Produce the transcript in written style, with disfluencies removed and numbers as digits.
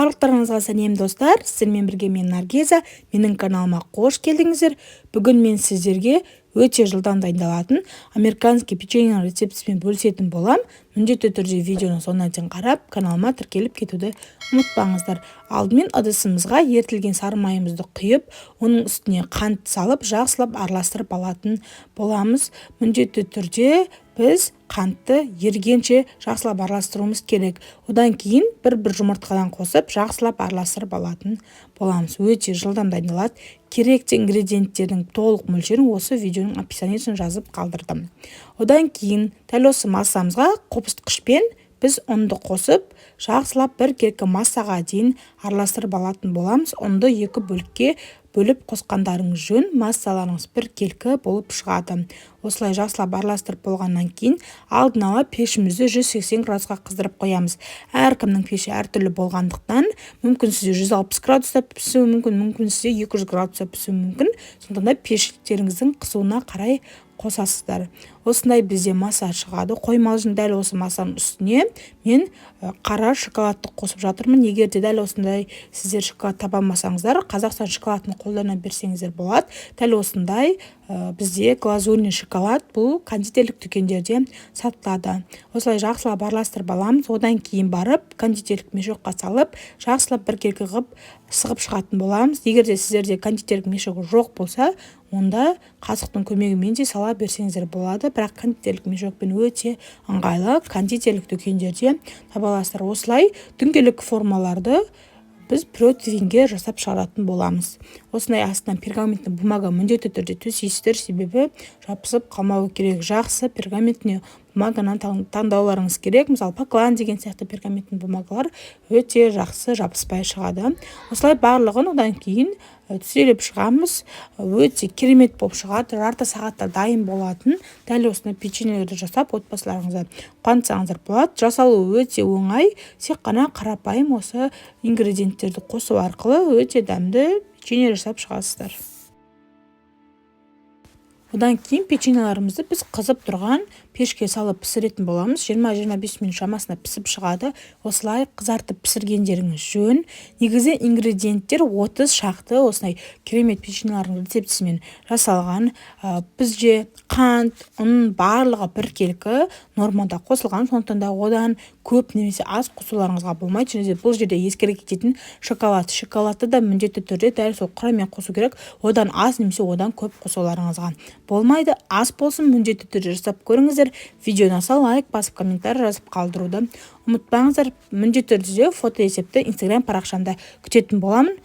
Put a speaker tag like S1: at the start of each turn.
S1: Барлықтарыңызға сәлем, достар! Сіздермен бірге мен, Наргиза. Менің каналыма қош келдіңіздер! Бүгін мен сіздерге өте жылдам дайындалатын американский печеньенің рецептісімен бөлісетін болам. Міндетті түрде видеоның соңына дейін қарап, каналыма тіркеліп кетуді ұмытпаңыздар. Алдымен ыдысымызға ерітілген сары майымызды құйып, оның үстіне қант салып, жақсылап араластырып алатын боламыз. Міндетті түрде біз қантты ергенше жақсылап араластыруымыз керек. Одан кейін бір-бір жұмыртқадан қосып, жақсылап араластырып алатын боламыз. Өте жылдам дайындалады. Керекті ингредиенттердің толық мөлшерін осы видеоның описаниесіне жазып қалдырдым. Одан кейін дәл осы массамызға қопсытқышпен біз ұнды қосып, жақсылап біркелкі массаға дейін араластырып алатын боламыз. Ұнды екі бөлікке бөліп қосқандарыңыз жөн, массаларыңыз біркелкі болып шығады. Осылай жақсылап араластырып болғаннан кейін алдын ала пешімізді 180 градусқа қыздырып қоямыз. Әркімнің пеші әртүрлі болғандықтан, мүмкін, сізде 160 градуста пісуі мүмкін, мүмкін, сізде 200 градуста пісуі мүмкін. Сондықтан да пештеріңіздің қызуына қарай қосасыздар. Осындай бізде масса шығады. Қоймалжың дәл осы массаның үстіне мен қара шоколадты қосып жатырмын. Егер де дәл осындай сіздер шоколад таба алмасаңыздар, Қазақстан шоколадын қолдана берсеңіздер болады. Дәл осындай бізде глазурный шоколад, бұл кондитерлік дүкендерде сатылады. Осылай жақсылап араластырып аламыз. Одан кейін барып кондитерлік мешокқа салып, жақсылап біркелкі қылып сығып шығатын боламыз. Егер де сіздерде кондитерлік мешок жоқ болса, онда қасықтың көмегімен де сала берсеңіздер болады, бірақ кондитерлік мешокпен өте ыңғайлы. Кондитерлік дүкендерде таба аласыздар. Осылай дөңгелек формаларды біз противеньге жасап шығаратын боламыз. Осындай астынан пергаментный бумага міндетті түрде төсейсіздер, себебі жабысып қалмауы керек. Жақсы пергаментный бумаганы таңдауларыңыз керек. Мысалы, Поклан деген сияқты пергаментный бумагалар өте жақсы, жабыспай шығады. Осылай барлығын одан кейін түзелеп шығамыз. Өте керемет болып шығады. Жарты сағатта дайын болатын дәл осындай печеньелерді жасап, отбасыларыңызды қуантсаңыздар болады. Жасалуы өте оңай, тек қана қарапайым осы ингредиенттерді қосу арқылы өте дәмді печенье жасап шығасыздар. Одан кейін печеньелерімізді біз қызып тұрған пешке салып пісіретін боламыз. 20-25 минут шамасында пісіп шығады. Осылай қызартып пісіргендеріңіз жөн. Негізі ингредиенттер 30 шақты осындай керемет печеньелердің рецептісімен жасалған. Бізде қант, ұн, барлығы біркелкі нормада қосылған, сондықтан да одан көп немесе аз қосуларыңызға болмайды. Және де бұл жерде ескере кететін шоколад. Шоколадты да міндетті түрде дәл сол құраммен қосу керек, одан аз немесе одан көп қосуларыңызға болмайды. Ас болсын! Міндетті түрде жасап көріңіздер. Видео ұнаса, лайк басып, комментарий жазып қалдыруды ұмытпаңыздар. Міндетті түрде фото есепті Инстаграм парақшамда күтетін боламын.